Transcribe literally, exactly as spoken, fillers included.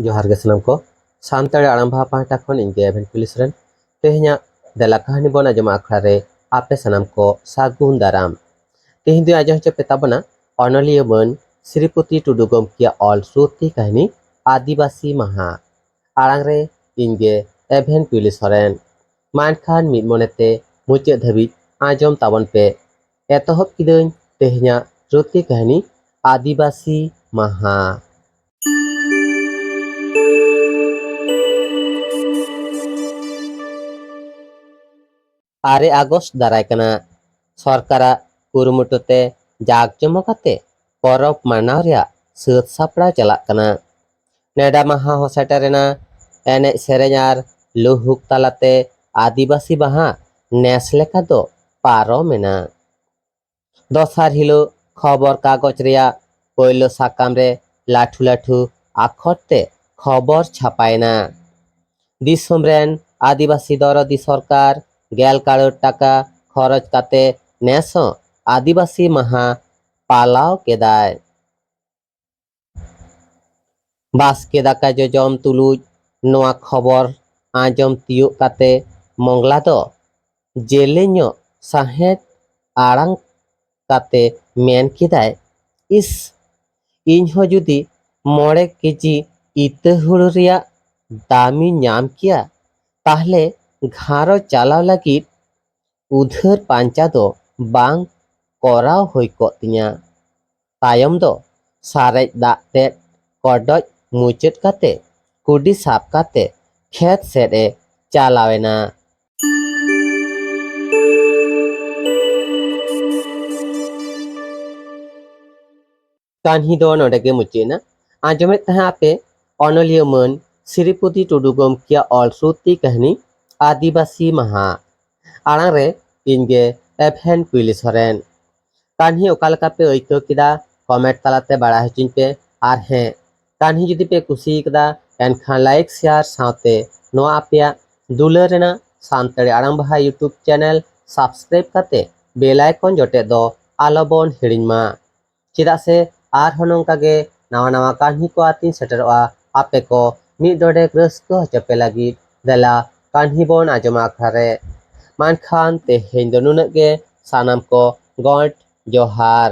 ᱡᱚᱦᱟᱨ ᱜᱮ ᱥᱟᱱᱟᱢ ᱠᱚ᱾ ᱥᱟᱱᱛᱟᱲᱤ ᱟᱲᱟᱝ ᱵᱟᱦᱟ ᱯᱟᱦᱴᱟ ᱠᱷᱚᱱ ᱤᱧ ᱜᱮ ᱮᱵᱷᱮᱱ ᱠᱩᱞᱤ ᱥᱚᱨᱮᱱ᱾ ᱛᱮᱦᱮᱧᱟᱜ ᱫᱮᱞᱟ ᱠᱟᱹᱦᱱᱤ ᱵᱚᱱ ᱟᱸᱡᱚᱢᱟ ᱟᱠᱷᱲᱟ ᱨᱮ ᱟᱯᱮ ᱥᱟᱱᱟᱢ ᱠᱚ ᱥᱟᱹᱜᱩᱱ ᱫᱟᱨᱟᱢ᱾ ᱛᱮᱦᱮᱧ ᱫᱚ ᱟᱸᱡᱚᱢ ᱦᱚᱪᱚ ᱯᱮ ᱛᱟᱵᱚᱱᱟ ᱚᱱᱚᱞᱤᱭᱟᱹ ᱢᱟᱹᱱ ᱥᱨᱤᱯᱚᱛᱤ ᱴᱩᱰᱩ ᱜᱚᱢᱠᱮᱭᱟᱜ ᱚᱞ ᱥᱨᱩᱛᱤ ᱠᱟᱹᱦᱱᱤ ᱟᱹᱫᱤᱵᱟᱹᱥᱤ ᱢᱟᱦᱟ᱾ ᱟᱲᱟᱝ ᱨᱮ ᱤᱧ ᱜᱮ ᱮᱵᱷᱮᱱ ᱠᱩᱞᱤ ᱥᱚᱨᱮᱱ᱾ ᱢᱟ ᱮᱱᱠᱷᱟᱱ ᱢᱤᱫ ᱢᱚᱱᱮᱛᱮ ᱢᱩᱪᱟᱹᱫ ᱫᱷᱟᱹᱵᱤᱡ ᱟᱸᱡᱚᱢ ᱛᱟᱵᱚᱱ ᱯᱮ᱾ ᱮᱛᱚᱦᱚᱵ ᱠᱤᱫᱟᱹᱧ ᱛᱮᱦᱮᱧᱟᱜ ᱥᱨᱩᱛᱤ ᱠᱟᱹᱦᱱᱤ ᱟᱹᱫᱤᱵᱟᱹᱥᱤ ᱢᱟᱦᱟ᱾ ᱟᱨᱮ ᱟᱜᱚᱥᱴ ᱫᱟᱨᱟᱭ ᱠᱟᱱᱟ᱾ ᱥᱚᱨᱠᱟᱨᱟᱜ ᱠᱩᱨᱩᱢᱩᱴᱩ ᱛᱮ ᱡᱟᱠ ᱡᱚᱢᱚᱠ ᱟᱛᱮ ᱯᱚᱨᱚᱵᱽ ᱢᱟᱱᱟᱣ ᱨᱮᱭᱟᱜ ᱥᱟᱹᱛ ᱥᱟᱯᱲᱟᱣ ᱪᱟᱞᱟᱜ ᱠᱟᱱᱟ᱾ ᱱᱮᱰᱟ ᱢᱟᱦᱟ ᱦᱚᱸ ᱥᱮᱴᱮᱨᱮᱱᱟ᱾ ᱮᱱᱮᱡ ᱥᱮᱨᱮᱧ ᱟᱨ ᱞᱩᱦᱩᱠ ᱛᱟᱞᱟᱛᱮ ᱟᱹᱫᱤᱵᱟᱹᱥᱤ ᱢᱟᱦᱟ ᱱᱮᱥ ᱞᱮᱠᱟ ᱫᱚ ᱯᱟᱨᱚᱢᱮᱱᱟ᱾ ᱫᱚᱥᱟᱨ ᱦᱤᱞᱳᱜ ᱠᱷᱚᱵᱚᱨ ᱠᱟᱜᱚᱡᱽ ᱨᱮᱭᱟᱜ ᱯᱳᱭᱞᱳ ᱥᱟᱠᱟᱢ ᱨᱮ ᱞᱟᱹᱴᱷᱩ ᱞᱟᱹᱴᱷᱩ ᱟᱠᱷᱚᱨ ᱛᱮ ᱠᱷᱚᱵᱚᱨ ᱪᱷᱟᱯᱟᱭᱮᱱᱟ᱾ ᱫᱤᱥᱚᱢ ᱨᱮᱱ ᱟᱹᱫᱤᱵᱟᱹᱥᱤ ᱫᱚᱨᱚᱫᱤ ᱥᱚᱨᱠᱟᱨ ᱜᱮᱞ ᱠᱟᱨᱳᱲ ᱴᱟᱠᱟ ᱠᱷᱚᱨᱚᱪ ᱠᱟᱛᱮ ᱱᱮᱥ ᱦᱚᱸ ᱟᱹᱫᱤᱵᱟᱹᱥᱤ ᱢᱟᱦᱟ ᱯᱟᱞᱟᱣ ᱠᱮᱫᱟᱭ᱾ ᱵᱟᱥᱠᱮ ᱫᱟᱠᱟ ᱡᱚᱡᱚᱢ ᱛᱩᱞᱩᱡ ᱱᱚᱣᱟ ᱠᱷᱚᱵᱚᱨ ᱟᱸᱡᱚᱢ ᱛᱤᱭᱳᱜ ᱠᱟᱛᱮ ᱢᱚᱝᱞᱟ ᱫᱚ ᱡᱮᱞᱮᱧᱚᱜ ᱥᱟᱦᱮᱸᱫ ᱟᱲᱟᱝ ᱠᱟᱛᱮ ᱢᱮᱱ ᱠᱮᱫᱟᱭ, "ᱤᱥ, ᱤᱧ ᱦᱚᱸ ᱡᱩᱫᱤ ᱢᱚᱬᱮ ᱠᱮᱡᱤ ᱤᱛᱟᱹ ᱦᱩᱲᱩ ᱨᱮᱭᱟᱜ ᱫᱟᱢᱤᱧ ᱧᱟᱢ ᱠᱮᱭᱟ, ᱛᱟᱦᱞᱮ ᱜᱷᱟᱨᱚᱸᱡᱽ ᱪᱟᱞᱟᱣ ᱞᱟᱹᱜᱤᱫ ᱩᱫᱷᱟᱹᱨ ᱯᱟᱧᱪᱟ ᱫᱚ ᱵᱟᱝ ᱠᱚᱨᱟᱣ ᱦᱩᱭ ᱠᱚᱜ ᱛᱤᱧᱟ᱾" ᱛᱟᱭᱚᱢ ᱫᱚ ᱥᱟᱨᱮᱡ ᱫᱟᱜ ᱛᱮᱫ ᱠᱚᱰᱚᱡ ᱢᱩᱪᱟᱹᱫ ᱠᱟᱛᱮ ᱠᱩᱰᱤ ᱥᱟᱵ ᱠᱟᱛᱮ ᱠᱷᱮᱛ ᱥᱮᱫ ᱮ ᱪᱟᱞᱟᱣ ᱮᱱᱟ᱾ ᱠᱟᱹᱦᱱᱤ ᱫᱚ ᱱᱚᱰᱮ ᱜᱮ ᱢᱩᱪᱟᱹᱫ ᱮᱱᱟ᱾ ᱟᱸᱡᱚᱢᱮᱫ ᱛᱟᱦᱮᱸ ᱟᱯᱮ ᱚᱱᱚᱞᱤᱭᱟᱹ ᱢᱟᱹᱱ ᱥᱨᱤᱯᱚᱛᱤ ᱴᱩᱰᱩ ᱜᱚᱢᱠᱮᱭᱟᱜ ᱚᱞ ᱥᱨᱩᱛᱤ ᱠᱟᱹᱦᱱᱤ ᱟᱹᱫᱤᱵᱟᱹᱥᱤ ᱢᱟᱦᱟ᱾ ᱟᱲᱟᱝ ᱨᱮ ᱤᱧ ᱜᱮ ᱮᱵᱷᱮᱱ ᱠᱩᱭᱞᱤ ᱥᱚᱨᱮᱱ᱾ ᱠᱟᱹᱦᱱᱤ ᱚᱠᱟ ᱞᱮᱠᱟ ᱯᱮ ᱟᱹᱭᱠᱟᱹᱣ ᱠᱮᱫᱟ, ᱠᱚᱢᱮᱱᱴ ᱛᱟᱞᱟᱛᱮ ᱵᱟᱲᱟᱭ ᱦᱚᱪᱚᱧ ᱯᱮ᱾ ᱟᱨ ᱦᱮᱸ, ᱠᱟᱹᱦᱱᱤ ᱡᱩᱫᱤ ᱯᱮ ᱠᱩᱥᱤ ᱠᱟᱫᱟ, ᱮᱱᱠᱷᱟᱱ ᱞᱟᱭᱤᱠ, ᱥᱮᱭᱟᱨ ᱥᱟᱶᱛᱮ ᱱᱚᱣᱟ ᱟᱯᱮᱭᱟᱜ ᱫᱩᱞᱟᱹᱲ ᱨᱮᱱᱟᱜ ᱥᱟᱱᱛᱟᱲᱤ ᱟᱲᱟᱝ ᱵᱟᱦᱟ YouTube ᱪᱮᱱᱮᱞ ᱥᱟᱵᱥᱠᱨᱟᱭᱤᱵ ᱠᱟᱛᱮ ᱵᱮᱞ ᱟᱭᱠᱚᱱ ᱡᱚᱴᱮᱫ ᱫᱚ ᱟᱞᱚ ᱵᱚᱱ ᱦᱤᱲᱤᱧ ᱢᱟ᱾ ᱪᱮᱫᱟᱜ ᱥᱮ ᱟᱨᱦᱚᱸ ᱱᱚᱝᱠᱟ ᱜᱮ ᱱᱟᱣᱟ ᱱᱟᱣᱟ ᱠᱟᱹᱦᱱᱤ ᱠᱚ ᱟᱛᱮᱧ ᱥᱮᱴᱮᱨᱚᱜᱼᱟ ᱟᱯᱮ ᱠᱚ ᱢᱤᱫ ᱰᱚᱸᱰᱮᱠ ᱨᱟᱹᱥᱠᱟᱹ ᱦᱚᱪᱚ ᱯᱮ ᱞᱟᱹᱜᱤᱫ ᱫᱮᱞᱟ ᱠᱟᱹᱦᱱᱤ ᱵᱚᱱ ᱟᱸᱡᱚᱢᱟ ᱟᱠᱷᱲᱟ ᱨᱮ᱾ ᱢᱮᱱᱠᱷᱟᱱ ᱛᱮᱦᱮᱧ ᱫᱚ ᱱᱩᱱᱟᱹᱜ ᱜᱮ, ᱥᱟᱱᱟᱢ ᱠᱚ ᱜᱚᱰ ᱡᱚᱦᱟᱨ᱾